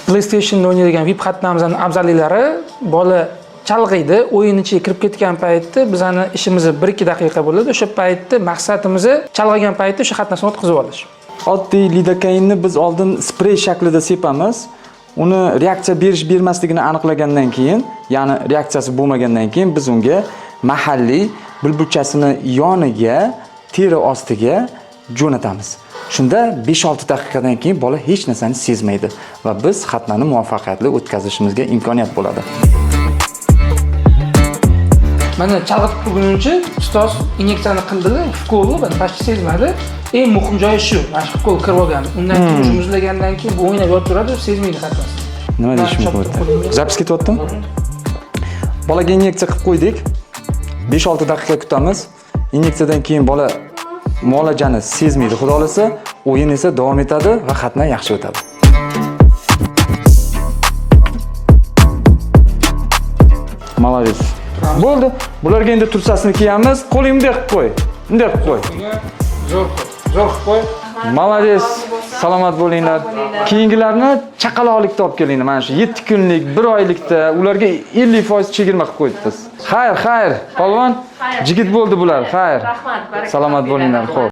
PlayStation'da o'ynaydigan VIP xatnamizni afzalliklari: bola chalg'iydi, o'yin ichiga kirib ketgan paytda bizani ishimiz 1-2 daqiqa bo'ladi. O'sha paytda maqsadimiz chalg'igan paytda o'sha xatnasini o'tkazib olish. Oddiy lidokainni biz oldin sprey shaklida sepamiz. Uni reaksiya berish bermasligini aniqlagandan keyin, ya'ni reaksiyasi bo'lmagandan keyin biz unga mahalliy bulbulchasini yoniga, teri ostiga jo'natamiz. Shunda 5-6 daqiqadan keyin bola hech narsani sezmaydi va biz xatnani muvaffaqiyatli o'tkazishimizga imkoniyat bo'ladi. Mana chalg'itib turgunimcha ustoz inyeksiyani qildilar, вкол ni почти sezmadi. Eng muhim joyi shu, mana shu вкол kirib olgan. Undan keyin shu muzlagandan keyin bu o'ynab yotaveradi, sezmaydi xatnasini. Nima deyish mumkin bu yerda? Запись ketyaptimi? Bolaga inyeksiya qilib qo'ydik. 5-6 daqiqa kutamiz. Inyeksiyadan keyin bola muolajani sezmaydi, xudo xolasa, o'yin esa davom etadi va xatna yaxshi o'tadi. Молодец. Bo'ldi. Bularga endi tursasini kiyamiz. Qo'lingni bunday qilib qo'y. Bunday qilib qo'y. Zo'r qo'y. Zo'r qilib qo'y. Молодец. Salomat bo'linglar. Keyingilarni chaqaloqlikda olib kelinglar. Mana shu 7 kunlik, 1 oylikda ularga 50% chegirma qilib qo'yibmiz. Xayr, xayr. Polvon, jigit bo'ldi bular. Xayr. Rahmat, baraka Salomat topinglar. bo'linglar. Xo'p.